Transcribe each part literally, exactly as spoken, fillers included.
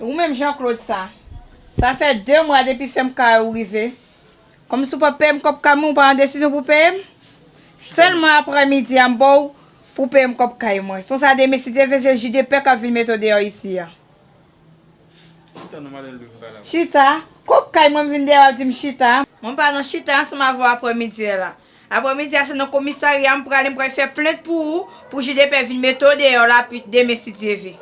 Ou menm Jean Claude sa. Sa fè de mwa depi fèm kay ou rive. Kòmsi w p ap peye m kòb kay mwen, ou pa nan desizyon pou peye m? Sèlman aprèmidi a m ba w pou peye m kòb kay mwen. Sonsa demen si Dye vle se J D P k ap vin mete w deyò isi a. Chita non, madanm Louis, m pa la. Chita? Kòb kay mwen m vin dèyè w ap di m chita? Mwen pa nan chita ansanm avè w aprèmidi a la. Aprèmidi a se nan komisarya m prale, m pral fè plent pou ou, pou J D P vin mete w deyò la pi demen si Dye vle.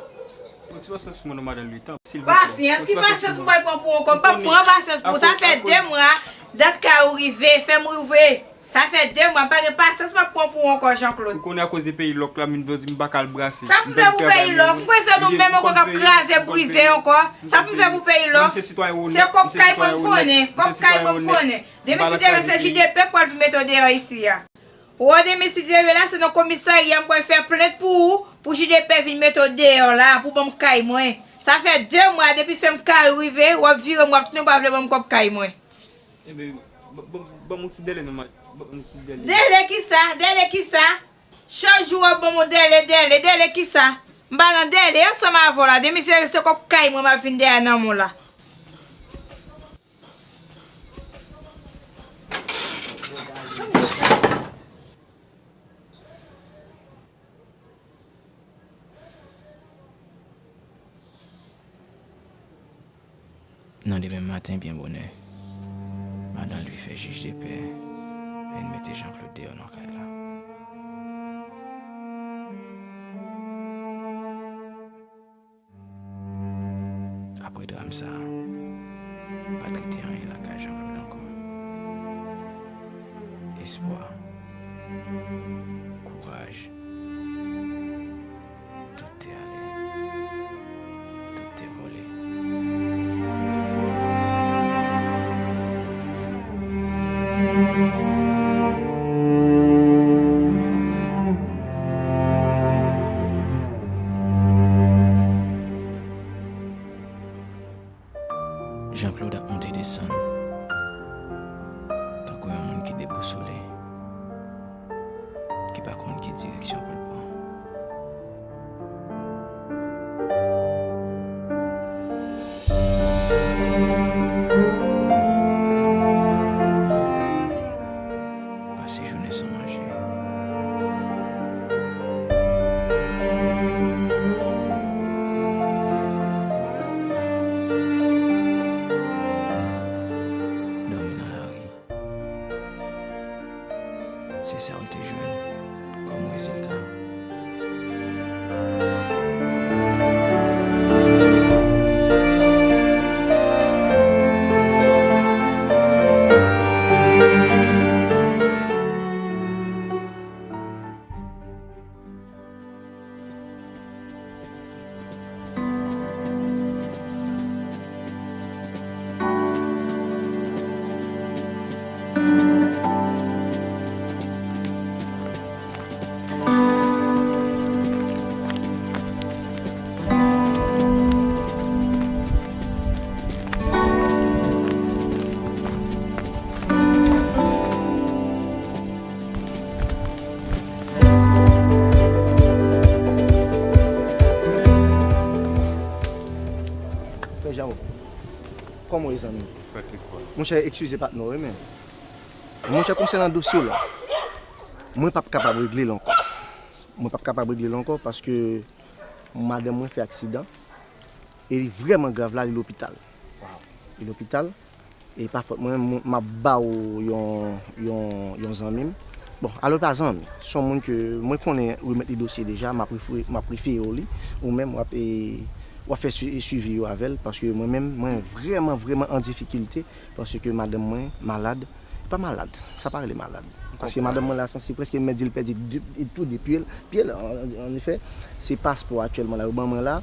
Pran ti pasyans mwen non, madanm Louis, tanpri, silvouplè. Pasyans? Ki pasyans m pral pran pou ou ankò? M p ap pran pasyans pou ou. Sa fè de mwa dat kay ou rive, fèm rive. Sa fè de mwa, m pa gen pasyans m ap pran pou ou ankò, Jean Claude. Ou konnen akoz de peyi lòk la, m vin di m pa ka al brase. Sa pou m fè pou peyi lòk? M kwè se nou menm ankò k ap kraze, brize ankò. Sa pou m fè pou peyi lòk? Se kòb kay mwen m konnen, kòb kay mwen m konnen. Demen si Dye vle se J D P k pral vin mete w deyò isi a. Ou wè demen si Dye vle la, se nan komisarya m pral fè plent pou ou, pou J D P vin mete w deyò la, pou ban m kay mwen. Sa fè de mwa depi fèm kay ou rive, w ap vire m, w ap tounen, w pa vle ban m kòb kay mwen. Ebyen, ban m yon ti dèle non, ban m yon ti dèle. Dèle kisa? Dèle kisa? Chak jou w ap ban m yon dèle, dèle, dèle kisa? M pa nan dèle ansanm avè w la. Demen si Dye vle se kòb kay mwen m ap vin dèyè nan men w la. Nan demen maten byen bonè, madanm Louis fè jij de pè vin mete Jean Claude deyò nan kay la. Apre dram sa a, m pa t rete anyen lakay Jean Claude ankò. Espwa, kouraj, tout te ale, tout te vole. Jean Claude ap monte desann tankou yon moun ki debousole, ki pa konn ki direksyon pou l pran. Pase jounen san manje. Dòmi nan lari. Se sa w te jwenn kòm rezilta. Frè Jawòb, kòman w ye, zanmi? Frè Clifford. Monchè, eskize patnè w, wi, men. Monchè, konsènan dosye w la, mwen p ap kapab regle l ankò. Mwen p ap kapab regle l ankò paske madanm mwen fè aksidan e li vrèman grav la, li lopital. Li lopital. E pa fòt mwen, m, m ap ba w yon, yon, yon zanmi m. Bon, alò pa zanmi, se yon moun ke mwen konnen remèt li dosye deja, m ap refere, m ap refere w li. Ou menm, w ap, e, w ap fè sui-, swivi yo avè l, paske mwen menm, mwen vrèman, vrèman an difikilte, paske madanm mwen malad. Pa malad, sa pa rele malad. Paske madanm mwen la sanse prèske m mèt di l pèdi de, e tou de pye l, pye l, an, an efè, se paspò aktyèlman la, yo ban mwen la,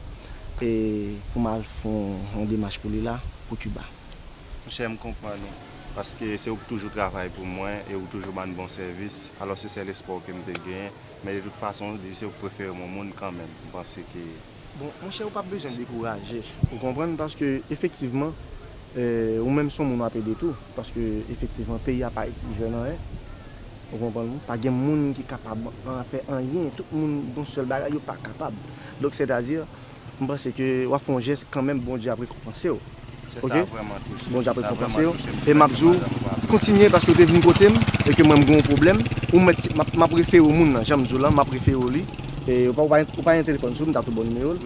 e pou m al fè yon, yon demach pou li la, pou Kiba. Monchè, m konprann ou, paske se ou k toujou travay pou mwen e ou toujou ban m bon sèvis, alò se sèl espwa w ke m te genyen, men de tout fason, se ou k prefere m yon moun kanmenm, m panse ke... Bon, monchè, ou p ap bezwen dekouraje, ou konprann, paske efektivman, e, ou menm se yon moun w ap ede tou, paske efektivman, peyi a pa egzije n anyen, ou konprann, pa gen moun ki kapab an, fè anyen, tout moun gon sèl bagay, yo pa kapab. Donk, sètadi, M panse ke w ap fè yon jès kanmenm, Bondye ap rekonpanse w. Oke? Bondye ap rekonpanse w. E m ap di w, kontinye paske w te vin kote m e ke mwen m gen yon pwoblèm. Ou mèt, m ap, m ap refere w moun nan, jan m di w lan, m ap refere w li. E ou pa, ou pa, ou pa gen telefòn sou ou, m ta tou ba w nimewo l.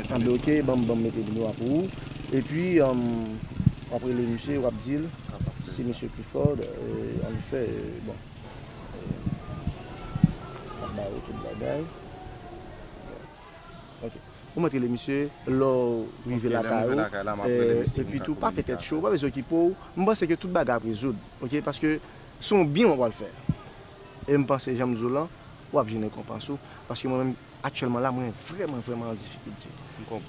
Anben, oke, ban m, ban m mete nimewo a pou ou. Epi, w ap rele misye, w ap di l, si misye Clifford, anfè, bon, m ap ba yo tout bagay. Oke. Ou mèt rele misye lè w rive lakay ou. Epi tou, pa fè tèt cho, ou pa bezwen okipe w. M panse ke tout bagay ap rezoud, oke? Paske se yon byen w pral fè. E m panse, jan m di w lan, w ap jwenn rekonpans ou. Paske mwen menm, aktyèlman la, mwen vrèman, vrèman an difikilte.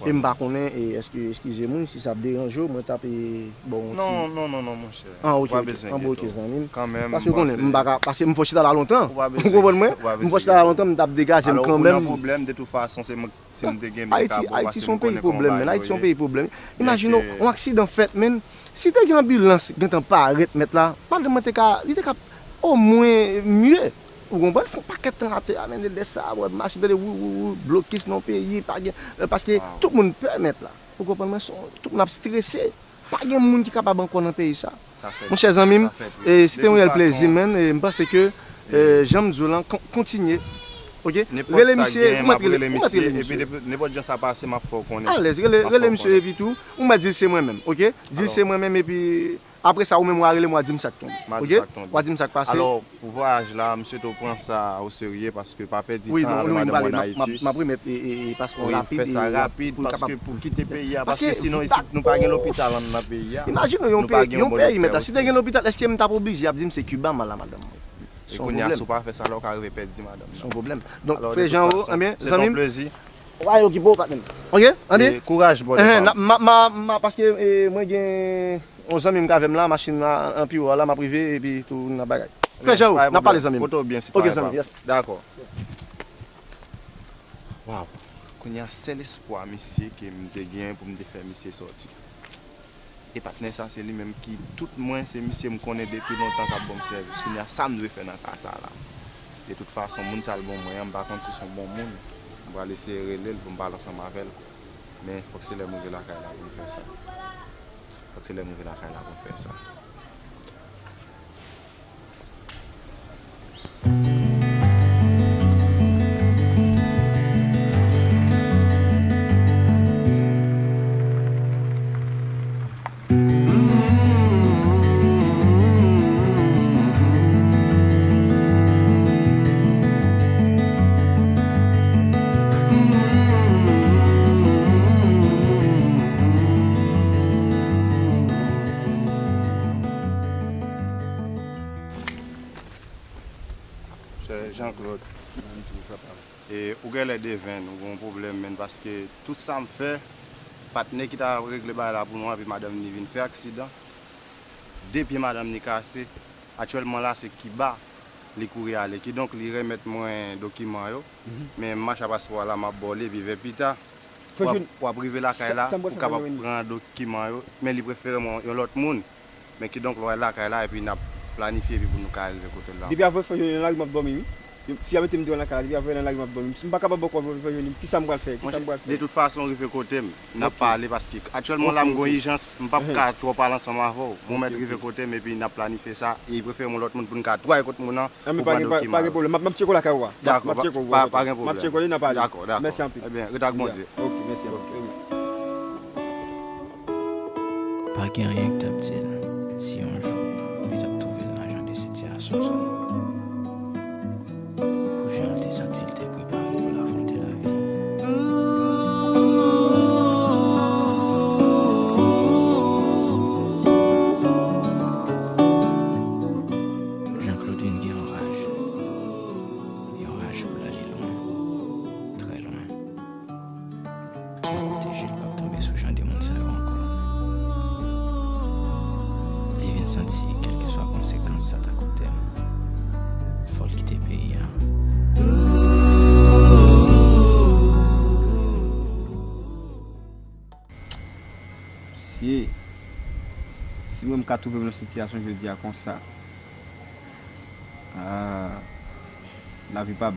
E m pa konnen, e èske, eskize m wi, si sa ap deranje w, mwen t ap, e, ba w yon ti... Non, non, non, non, monchè. An, oke, oke, zanmi m. Paske w konnen, m pa ka, paske m fò chita la lontan. Ou konprann mwen? M fò chita la lontan, m t ap degaje m kanmenm. Alò, ou nan pwoblèm, de tout fason, se mwen Si m te gen, m te ka bon, paske m konnen kòman bagay yo ye. Ayiti se yon peyi pwoblèm. Imajine w, yon aksidan fèt, menn. Si te gen anbilans gentan parèt, mèt la, madanm mwen te ka, li te ka omwen mye. Ou konprann? Fè yon pakèt tan atè a, menn, lè sa, wè, machin tande wou, wou, wou, blokis nan peyi, pa gen, paske tout moun pè, mèt la. Ou konprann mwen? Tout moun ap strese. Pa gen moun ki kapab ankò nan peyi sa. Monchè zanmi m, e, se te yon reyèl plezi, menn, e m panse ke, e, jan m di w lan, kontinye. Oke? Rele misye, ou mèt rele, ou mèt rele misye. Epi nenpòt jan sa pase, m ap fè w konnen. Alèz, rele, rele misye epi tou, ou mèt di l se mwen menm, oke? Di l se mwen menm epi apre sa, ou menm w a rele m, w a di m sa k tonbe. Oke? W a di m sa k pase. Pou vwayaj la, m swete w pran sa o serye paske pa pèdi tan avè madanm ou ann Ayiti. Wi, m ap remèt, e, e, e, paspò rapid, fè sa rapid, paske pou kite peyi a, paske sinon isit nou pa gen lopital anndan peyi a. Imajine w, yon peyi, mèt la, si te gen lopital, èske m t ap oblije ap di m se Kiba m al la madanm mwen? E kounye a, si w pa fè sa la, w ka rive pèdi madanm nan. Se yon pwoblèm. Donk, frè Janwo, ebyen, zanmi m, w a okipe w, patnè m. Oke? Ann, kouraj, brother. Paske, e, mwen gen yon zanmi m k avè m la, machin nan an pi wo a la, m ap rive, epi tou n ap bagay. Frè Janwo, n ap pale, zanmi m. Kote w byen, sitwayen. Oke, zanmi m, yes. Dakò. Waw. Kounye a, sèl espwa misye ke m te gen pou m te fè misye sòti. E patnè sa, se li menm ki tout mwen, se misye m konnen depi lontan k ap ban m sèvis. Kounye a, sa m dwe fè nan ka sa la? De tout fason, moun sa l ban mwen an, m pa konn si se yon bon moun. M pral eseye rele l pou m pale ansanm avè l. Men fòk se lè m rive lakay la pou m fè sa. Fòk se lè m rive lakay la pou m fè sa. Monchè Jean Claude, e, ou genlè devenn, ou gen yon pwoblèm, menn, paske tout sa m fè, patnè ki ta regle bagay la pou nou an, epi madanm ni vin fè aksidan. De pye madanm ni kase. Aktyèlman la, se Kiba li kouri ale. Kidonk, li remèt mwen dokiman yo. Men mache a paspò a la, m ap ba w li, epi vè pita, w ap, w ap rive lakay la, ou kapab pran dokiman yo. Men li prefere mwen yon lòt moun. Men kidonk, lè w al lakay la, epi n ap planifye, epi pou nou ka rive kote l la. Depi avan fè jounen nan lari, m ap dòmi, wi. Fi a mete m deyò nan kay la, depi avan nan lari, m ap dòmi. M pa kapab ankò fè jounen. Kisa m pral fè? Kisa m pral fè? De tout fason, rive kote m, n ap pale, paske aktyèlman la, m gen yon ijans, m p ap ka twò pale ansanm avè w. Mwen mèt rive kote m, epi n ap planifye sa, e prefere yon lòt moun pou n ka twò al kot moun nan, pou pran dokiman yo. Pa gen pwoblèm. M ap, m ap tcheke w lakay ou a. Dakò, pa gen pwoblèm. M ap tcheke w, n ap pale. Dakò, dakò. Mèsi anpil. Ebyen, ret ak Bondye. Ok, mèsi anpil. Pa gen anyen k t ap di l si yon jou li t ap twouve l nan jan de sitiyasyon sa. Pou jan l te santi l te prepare pou l afwonte lavi. Jean Claude vin gen yon raj. Yon raj pou l ale lwen, trè lwen. Yon kote je l p ap tonbe sou jan de moun sa yo ankò. Li vin santi, kèlkeswa konsekans sa ta koute l, fò l kite peyi a. Si, si mwen m ka twouve m nan sitiyasyon jodi a konsa, ah, lavi pa